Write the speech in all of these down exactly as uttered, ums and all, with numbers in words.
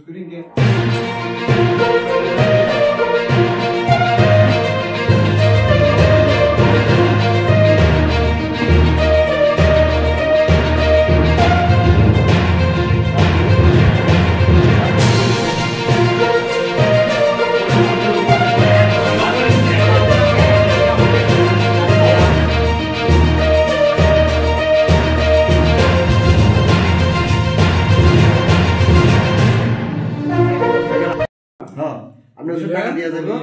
হ্যাঁ, আপনার কাছে টাকা দিয়া যাবো।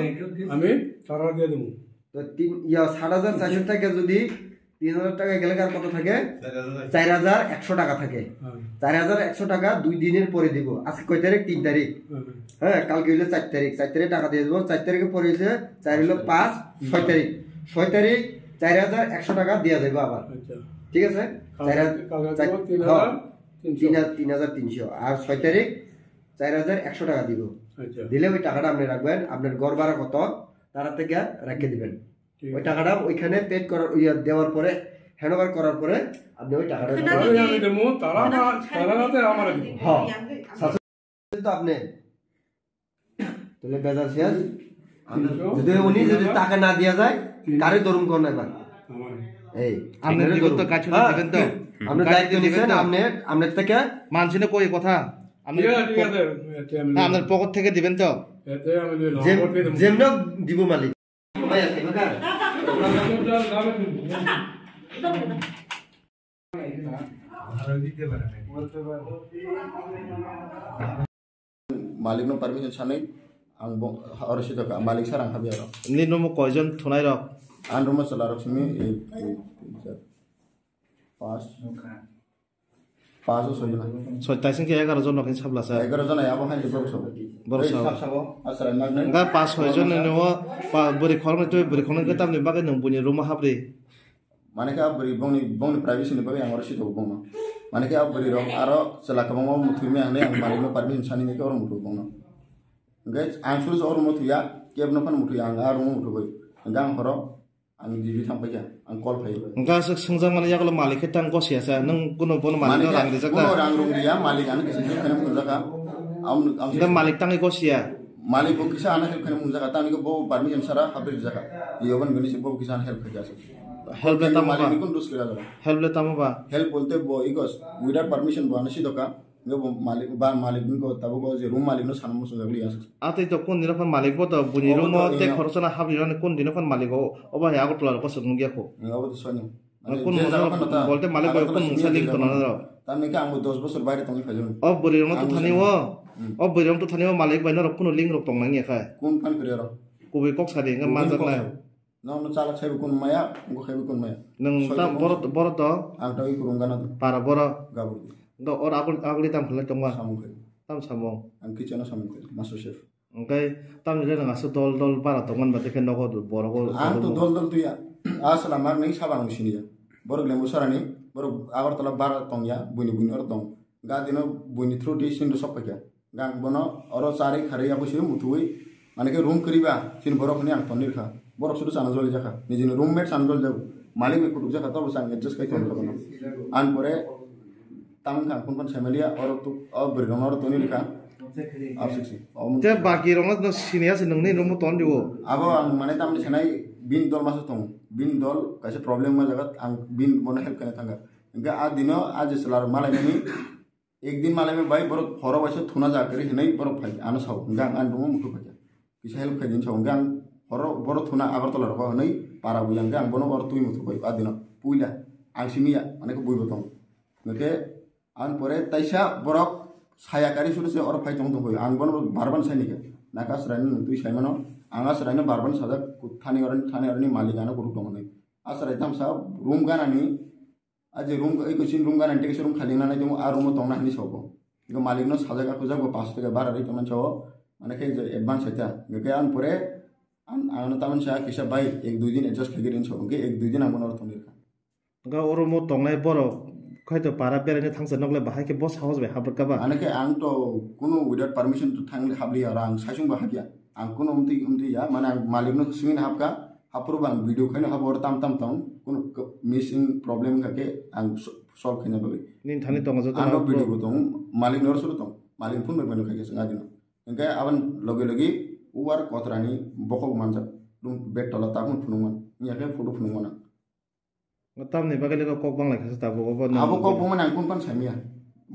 আমি টাকা দিয়ে দেবো। তো তিন, ইয়া, সাত হাজার চারশো টাকা যদি তিন হাজার টাকা গেলে আর কত থাকে? চার হাজার একশো টাকা থাকে। হ্যাঁ। চার হাজার একশো টাকা দুই দিনের পরে দিব। আজকে কয় তারিখ? তিন তারিখ। হ্যাঁ। হ্যাঁ, কালকে হইলে চার তারিখ। চার তারিখ টাকা দিয়ে দেবো। চার তারিখের পরে হইছে চার হইলো পাঁচ, হুম। ছয় তারিখ। ছয় তারিখ চার হাজার একশো টাকা দেওয়া যাবে আবার। আচ্ছা। ঠিক আছে? কালকে, চার হাজার, কালকে চার, দিব তিন হাজার তিনশো। হ্যাঁ, তিন হাজার, তিন হাজার তিনশো। আর ছয় তারিখ চার হাজার একশো টাকা দিব। আচ্ছা। দিলে ওই টাকাটা আপনি রাখবেন, আপনার ঘর ভাড়া কত, তারা থেকে রেখে দিবেন। ঠিক ওই আছে। টাকাটা ওইখানে পেড করার, ইয়া, দেওয়ার পরে, হ্যান্ড ওভার করার পরে আপনি ওই টাকাটা ওখানে দিবেন। আমি দেবো, তারা আমার, তারা রাতে আমার দেবো। হ্যাঁ। তো আপনি তাহলে বেজার শেষ। তিনশো। যদি উনি যদি টাকা না দিয়া যায়, তিন- কারে ধরুন কোন এবার? আমার। এই, আপনি আপনারে দিবেন তো, ধরুন। কাজ শুনে হ্যাঁ। দিবেন তো? আপনি গাড়ি দায়িত্ব দিবেন নিছেন, তো? আপনি, আপনার থেকে মানছি না কই কথা? আপনি ঠিক আছে, ঠিক প-, আছে, এতে আমি না, আপনার পকেট থেকে দিবেন তো? এতে আমি দুই যে-, নম্বর দিয়ে দেবো। যেমন দিব মালিক। Malik no permission sanai ang bo oro sito ka malik sir ang habi aro. Ni room o koijon thunai rok? Ang room o chwla rok simi, eh, eh, eh, pas. Pas o soi jona. Soi taising ke egaroh jon rok ni sabla sa. Egaroh jona abo hai borok sabo. Borok sabo. Sab sabo, asra nang nang. Enga pas soi jon ni o pa bwrwi khoroknwi twi bwrwi khoroknwi ke tamni bagwi nwng buini room o habri. Mane khe a bwrwi bongni, bongni privacy ni bagwi ang oro sithogo bongno. Mane khe a bwrwi rok aro chwla kwbangma muthwi maya hinwi ang malik no permission sani hwnwi khe oro muthwi bongno. Hwnkhe ang suru se oro muthwi ya, kebo no phano muthwi ya, ang a room o muthwi bai. Hwnkhe ang horo ang G B thang paikha, ang call phai. Hwnkhe aswk swngjak mani yagulo malik khe tang gosi ya sa, nwng kuno bono malik no rang rijak kuno ta? Rang rung riya, malik ano kisa kisa khaina phunukjak kha. Am, am hwnkhe malik tangwi gosi ya? Malik bo kisa ano help khaina phunukjak kha, tamni khe bo permission sara habri rijak kha. Iyo boni bini se bo kisa ano help khaikha aswk. Help le tamo ba? Malik ni kun dus kira jora. Help le tamo ba? Help bolte bo ikos, without permission bo ano sidokha. Nge bo malik ba malik ni ko tabuk o je room malik no sana muchung jak liya. Atwi to kun dino phan malik bo to buini room o te khoroksa na habri rani kun dino phan malik o obo hai Agartala rok bosok nukya kho. Nge obo to soni. Kun je mothlab jaga phano ta bolte malik bo kun mungsa link to nana rok. Tamni khe ang bo dos bosor baire tongwi phaijak. O bwrwi rok no to thani o. Hmm. O bwrwi rok to thani o malik bai norok kunu link rok tong nang ya kha. Kun phan kwrwi rok. Kubui kok sadi nge manjak nai. Nono chalak saibo kun maya, wngkha khaibo kun maya. Nwng ta borok, borok to? Ang tangwi kurung gana do. Para borok? Gabur di. Do or agul, aguli tam khlai tongma? Samung khai. Tam samung? Ang kitchen o samung khai, master chef. Hwnkhe tamni le nwng aswk dol dol bara tongmani ba, tei khe nogo borok o. Ang to dol dol tuya. A sala mak nai saba ang siniya. Borok lembu sarani, borok Agartala bara tongya, buini buini oro tong. Gadi no buini through di sindru sok paikha. Gang bono oro charwi kharwi abo se muthwi, mane khe room kwrwi ba, chini borok hwnwi ang tonwi rwkha. Borok sudu chana joli jakha, nijini roommate chana joli jago. Malik bai kutuk jakha, tobo chang adjust khai tongkha bono. An pore tang kha, kun kun family ya, oro tu, o bwrwi rok oro tonwi rwkha. Absik si. Te baki rok no sini ya se nungni room o ton dibo. Abo ang mane tamni sanai bin dol masa tong, bin dol kaisa problem ma jaga, ang bin bono help khaina thangkha. Hingke a dino a je chwla rok malai mani, Ekdin malai bai borok horo waisa thuna ja kwrwi hinwi borok phai ano sao, hwnkhe ang ani room o muthung phaikha. Kisa help khai di hinwi sao, hwnkhe ang horo borok thuna Agartala rogo hinwi para buya, hwnkhe ang bono oro twi muthung bai a dino puila ang simi ya, mane khe bui bo tongo. Hwnkhe ang pore taisa borok saya kari suru se oro phai tong tong bai, ang bono barban sai ni khe naka aswrai no twi sai mano, ang aswrai no barban sajak thani oroni, thani oroni malik ano kuruk tongo hinwi. Aswrai tamsa room ganani A je room, eko chini room gana tei kaisa room khali nang nai tongo, a room o tongna hinwi sabo. Eko malik no sajak, a kujak bo paanch taka bara rwi tongmani sabo. Mane khe je advance hai ta. Hwnkhe ang pore ang, ang no tamani sa kisa bai ek dui din adjust khaigwi rin sabo. Hwnkhe ek dui din ang bono oro tongwi rwkha. Hwnkhe o room o tongnai borok khai to para beraina thangsa nok le bahai khe bo sahos bai hap rwkha ba? Mane khe ang to kunu without permission to thang habliya, oro ang saisung bo habya. Ang kunu umtwi, umtwi ya, mane ang malik no swngwi hapkha. Aphuru bo ang video khaino habo oro tam tam tong, kunu k-, missing problem wngkha khe ang so-, solve khaina bagwi. Nini thani tongo joto. Ano video bo tong, malik ni oro suru tong. Malik phone bai phano khaikhe chwng adino. Hwnkhe aboni logi logi uwar kotrani bokol manjak. Dum bed tola tabuk phunukman. Wngya khe photo phunukmana. Tamni bagwi le kok banglaikha se tabuk obo. Abo kok bangmani ang kun pan saimya.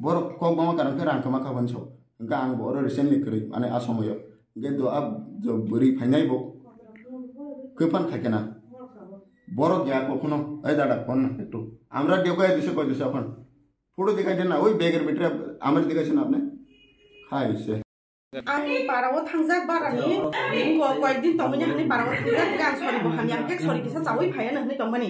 Borok kok bangma karon khe rang kwma kha bani so. Hwnkhe ang bo oro recently kwrwi mane a somoyo. Hwnkhe do a do bwrwi phainai bo. Kwpan khaikhe na. Borok ya kokhuno, "Ei dada, phone na ektu. Amra dekho, ei dise koi dise এখন. Photo dikhai de na, ওই ব্যাগের ভিতরে আমার দেখাইছেন আপনি?" Hai se. Ani para o thangjak barani, ko koyek din tongmani hani para o thangjak, hwnkhe ang sori bo hamya, hwnkhe sori kisa chawi phaiya na hwnwi tongmani.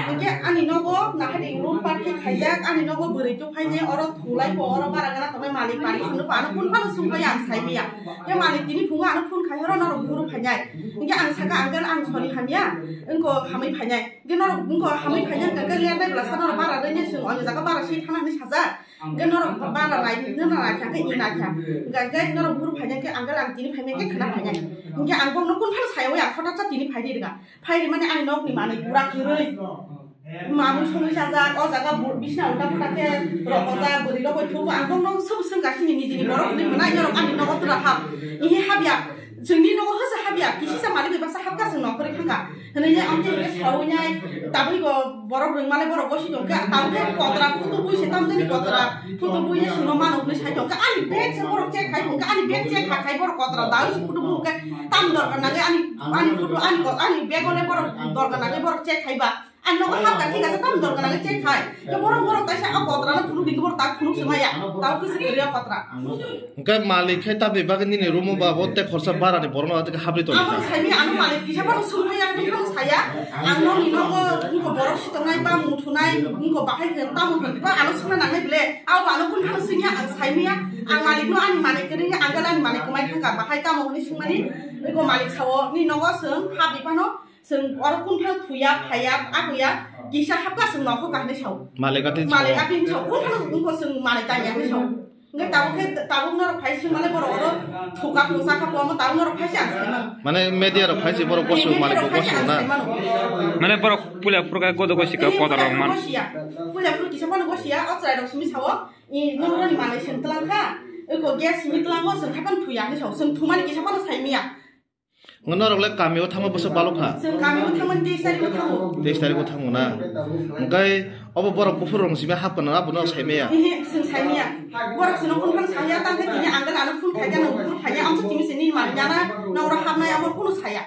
Hwnkhe ani nogo nahadi room part khe khaijak, ani nogo bwrwi tubphainai, oro thulai bo, oro bara gana tongnai malik pari sunu bo ano phone phano sumphai ang saimaya. Hwnkhe malik tini phungo ano phone khai horo norok buru phainai. Hwnkhe ang saka, "Uncle, ang sori hamya, wngko hamwi phainai." Hwnkhe norok wngko hamwi phainai hwnkhe, hwnkhe liya nai bwlasa norok bara rwinai chwng oni jaga bara swi thana hwnwi sajak. Hwnkhe norok bara nai, nana nai kha, hwnkhe i nai kha. Hwnkhe norok buru phainai khe, "Uncle, ang tini phaimai khe khwna phainai." Hwnkhe ang bokno kun phano sayawi ang hothatsa tini phai ri rwkha. Phai rimani ani nokni manwi pura kwrwi. Mamung songwi chajak, o jaga bu-, bisna ulta pulta khe rokojak, bwrwi rok bai thugo. Ang bokno swk swngkha chini nijini borok hwnwi mwnai, norok ani nogo twra hap. Ihi habya, chwngni nogo hwsa habya, kisisa malik bai baksa hapkha chwng nokhorwi thangkha. Hwnwi ang khe hwnkhe sawi nai, tabwi go borok rwngmale borok gosi tongkha, tamo khe kotra phutu bui se tamjani kotra phutu bui se chwngno mano hwnwi sai tongkha. Ani bag se borok check khai tongkha, ani bag check kha khai borok kotra dawi se phutu bui khe tam dorkar nangwi ani, ani phutu ani ko-, ani bag ole borok dorkar nangwi borok check khai ba. Ang nogo hapkha, thik ase, tamo dorkar nangwi check khai. Khe borok, borok taisa o kotrano phunuk di, borok tak phunuk se maya. Tamo kisi kwrwi o kotra. Hwnkhe malik khe tamni bagwi nini room-o ba bo tei khorsa barani borokno tei hapri tongkha. Abo saimaya, ano malik kisa phano sumphaiya, kisa phano saya. Ang nokni nogo wngkha borok sitongnai ba muthunai, wngkha bahai hwn, tamo hwn, ba ano swngna nangnai ble. Abo ano kun phano swngya, ang saimaya. Ang malikno ani manwi kwrwngya, ang ani manwi kwmai thangkha, bahai tamo hwnwi swngmani. Ego malik sao, nini nogo chwng hapri phano. Chwng oro kun phano thuya, phaiya, abuya, kisa hapkha chwng nokho kahni sao. Malik ati sao. Malik ati sao, kun phano wngkho chwng malik tanya hinwi sao. Hwnkhe tabuk khe, tabuk norok phai se male borok oro thuka phung sakha bo, omo tabuk norok phai se ang saimano. Mane media rok phai se borok gosi, malik bo gosi na. Mane borok puila phuru khe godo gosi khe kotor rok man. Puila phuru kisa phano gosi ya, o chwrai rok simi sao, i norok ni manwi chwng tlang kha, eko gas simi tlango, chwng khe phano thuya hinwi sao, chwng thumani kisa phano saimaya. Norok le kami o thangma bwswk balok kha? Chwng kami o thangmani teis tarik o thango. Teis tarik o thango na? Hwnkhe obo borok buphuru rong simi hap kana abono saimaya? Ehe, chwng saimaya. Borok chwngno phone phano saya, tang khe tini ang gana ano phone khai gana buphuru phaiya, amsa timi se nini manwi gana, nang oro hapnai amo kunu saya.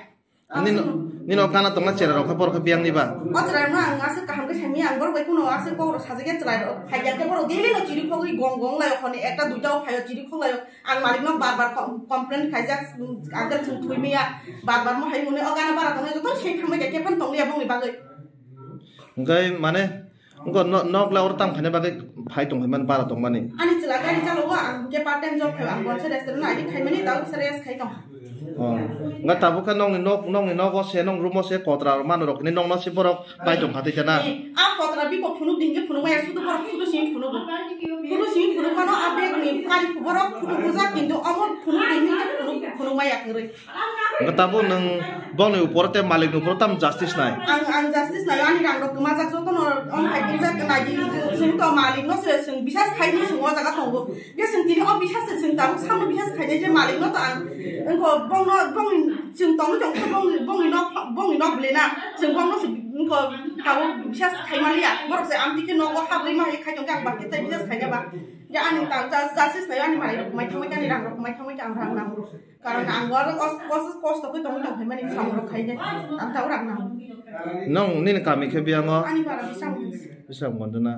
Nini, nini o gana tongna chera rok khe borok khe biyang ni ba? O chera rok no ang aswk kaham khe saimaya, ang borok bai kunu aswk kok rok sajagya chwrai rok. Phai gyan khe borok daily no chiri khogwi gong gong lai o, honi ekta duita o phai o chiri khok lai o. Ang malik no bar bar com-, complain khaijak, uncle chwng thwi maya, bar bar mo hai mwnwi o gana bara tongnai joto se thangbai khe phano tongya bongni bagwi. Hwnkhe mane wngkha no-, nok la oro tamo khaina bagwi phai tong khaimani bara tongmani. Ani chwla gari chalo o, ang khe part time job khai, ang bonse restaurant no aidi khaimani, tao kisa rest khai tong. Oh. Wngkha tabuk khe nokni nok, nokni nogo se, nok room o se kotra mano rok hinwi nokno se borok Pai tong kha tei chana. Eh, a kotra biko phunuk di hingke phunuk maya sudu borok photo simi phunugo. Photo simi phunuk mano a bag ni kari borok photo bujak kintu omo phunuk di hingke phunuk, phunuk maya kwrwi. Hwnkhe tabuk nwng bongni upor tei malik ni upor tam justice nai. Ang, ang justice nai, ani rang rok kwmajak joto no om hai pijak nai di, chwng to malik no se chwng bisas khai di chwng o jaga tongo. Hingke chwng tini o bisas se chwng tabuk samno bisas khainai je malik no to ang wngkho bongno bongni chwng tongwi tong khe bongni bongni nok bongni nok bwlwi na chwng bongno se wngkho tabuk bisas khaimaliya borok se amtwi khe nogo habrwi ma hai khai tong khe ang bakhe tei bisas khaina ba je ani ta ja justice nai ani manwi rok mai thangwi ani rang rok mai thangwi ang rang nango karon ang oro os os kosto khe tongwi tong khaimani samung rok khainai ang tabuk rang nango. Nong nini kami khe biyango ani bara bisang bisang mondona.